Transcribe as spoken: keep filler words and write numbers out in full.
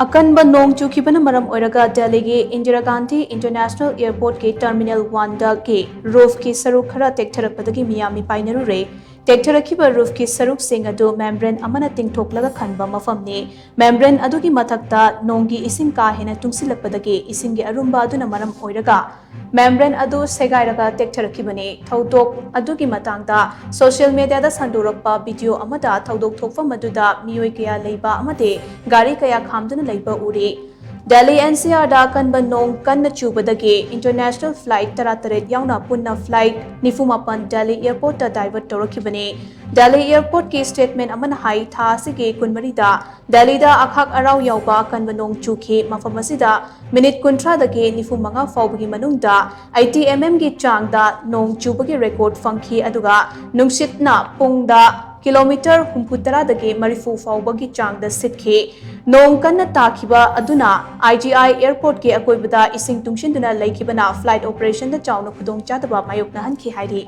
ꯑꯀꯟꯕ ꯅꯣꯡ ꯆꯨꯈꯤꯕꯅ ꯃꯔꯝ ꯑꯣꯏꯔꯒ ꯗꯦꯜꯂꯤꯒꯤ ꯏꯟꯗꯤꯔꯥ ꯒꯥꯟꯙꯤ ꯏꯟꯇꯔꯅꯦꯁꯅꯦꯜ ꯑꯦꯌꯔꯄꯣꯔꯠꯀꯤ ꯇꯔꯃꯤꯅꯦꯜ ꯋꯥꯟꯗꯒꯤ ꯔꯨꯐꯀꯤ ꯁꯔꯨꯛ ꯈꯔ ꯇꯦꯛꯊꯔꯛꯄꯗꯒꯤ ꯃꯤꯌꯥꯝ ꯃꯤꯄꯥꯏꯅꯔꯨꯔꯦ꯫ ꯇꯦꯛꯊꯔꯛꯈꯤꯕ ꯔꯨꯐꯀꯤ ꯁꯔꯨꯛꯁꯤꯡ ꯑꯗꯨ ꯃꯦꯝꯕ꯭ꯔꯦꯟ ꯑꯃꯅ ꯇꯤꯡꯊꯣꯛꯂꯒ ꯈꯟꯕ ꯃꯐꯝꯅꯤ꯫ ꯃꯦꯝꯕ꯭ꯔꯦꯟ ꯑꯗꯨꯒꯤ ꯃꯊꯛꯇ ꯅꯣꯡꯒꯤ ꯏꯁꯤꯡ ꯀꯥ ꯍꯦꯟꯅ ꯇꯨꯡꯁꯤꯜꯂꯛꯄꯗꯒꯤ ꯏꯁꯤꯡꯒꯤ ꯑꯔꯨꯝꯕ ꯑꯗꯨꯅ ꯃꯔꯝ ꯑꯣꯏꯔꯒ ꯃꯦꯝꯕ꯭ꯔꯦꯟ ꯑꯗꯨ ꯁꯦꯒꯥꯏꯔꯒ ꯇꯦꯛꯊꯔꯛꯈꯤꯕꯅꯤ꯫ ꯊꯧꯗꯣꯛ ꯑꯗꯨꯒꯤ ꯃꯇꯥꯡꯗ ꯁꯣꯁꯤꯌꯦꯜ ꯃꯤꯗꯤꯌꯥꯗ ꯁꯟꯗꯣꯔꯛꯄ ꯚꯤꯗꯤꯑꯣ ꯑꯃꯗ ꯊꯧꯗꯣꯛ ꯊꯣꯛꯐꯝ ꯑꯗꯨꯗ ꯃꯤꯑꯣꯏ ꯀꯌꯥ ꯂꯩꯕ ꯑꯃꯗꯤ ꯒꯥꯔꯤ ꯀꯌꯥ ꯈꯥꯝꯗꯨꯅ ꯂꯩꯕ ꯎꯔꯤ꯫ ꯗꯦꯜꯂꯤ ꯑꯦꯟ ꯁꯤ ꯑꯥꯔꯗ ꯑꯀꯟꯕ ꯅꯣꯡ ꯀꯟꯅ ꯆꯨꯕꯗꯒꯤ ꯏꯟꯇꯔꯅꯦꯁꯅꯦꯜ ꯐ꯭ꯂꯥꯏꯠ ꯇꯔꯥꯇꯔꯦꯠ ꯌꯥꯎꯅ ꯄꯨꯟꯅ ꯐ꯭ꯂꯥꯏꯠ ꯅꯤꯐꯨ ꯃꯥꯄꯟ ꯗꯦꯜꯂꯤ ꯑꯦꯌꯔꯄꯣꯔꯠꯇ ꯗꯥꯏꯚꯔꯠ ꯇꯧꯔꯛꯈꯤꯕꯅꯤ꯫ ꯗꯦꯜꯂꯤ ꯑꯦꯌꯔꯄꯣꯔꯠꯀꯤ ꯁ꯭ꯇꯦꯠꯃꯦꯟ ꯑꯃꯅ ꯍꯥꯏ, ꯊꯥ ꯑꯁꯤꯒꯤ ꯀꯨꯟꯃꯔꯤꯗ ꯗꯦꯜꯂꯤꯗ ꯑꯈꯥꯛ ꯑꯔꯥꯎ ꯌꯥꯎꯕ ꯑꯀꯟꯕ ꯅꯣꯡ ꯆꯨꯈꯤ꯫ ꯃꯐꯝ ꯑꯁꯤꯗ ꯃꯤꯅꯤꯠ ꯀꯨꯟꯊ꯭ꯔꯥꯗꯒꯤ ꯅꯤꯐꯨ ꯃꯉꯥ ꯐꯥꯎꯕꯒꯤ ꯃꯅꯨꯡꯗ ꯑꯩꯠꯇꯤ ꯑꯦꯝ ꯑꯦꯝꯒꯤ ꯆꯥꯡꯗ ꯅꯣꯡ ꯆꯨꯕꯒꯤ ꯔꯦꯀꯣꯔꯗ ꯐꯪꯈꯤ, ꯑꯗꯨꯒ ꯅꯨꯡꯁꯤꯠꯅ ꯄꯨꯡꯗ ꯀꯤꯂꯣꯃꯤꯇꯔ ꯍꯨꯝꯐꯨ ꯇꯔꯥꯗꯒꯤ ꯃꯔꯤꯐꯨ ꯐꯥꯎꯕꯒꯤ ꯆꯥꯡꯗ ꯁꯤꯠꯈꯤ꯫ ꯅꯣꯡ ꯀꯟꯅ ꯇꯥꯈꯤꯕ ꯑꯗꯨꯅ ꯑꯥꯏ ꯖꯤ ꯑꯥꯏ ꯑꯦꯌꯔꯄꯣꯔꯠꯀꯤ ꯑꯀꯣꯏꯕꯗ ꯏꯁꯤꯡ ꯇꯨꯡꯁꯤꯟꯗꯨꯅ ꯂꯩꯈꯤꯕꯅ ꯐ꯭ꯂꯥꯏꯠ ꯑꯣꯄꯔꯦꯁꯟꯗ ꯆꯥꯎꯅ ꯈꯨꯗꯣꯡꯆꯥꯗꯕ ꯃꯥꯌꯣꯛꯅꯍꯟꯈꯤ ꯍꯥꯏꯔꯤ꯫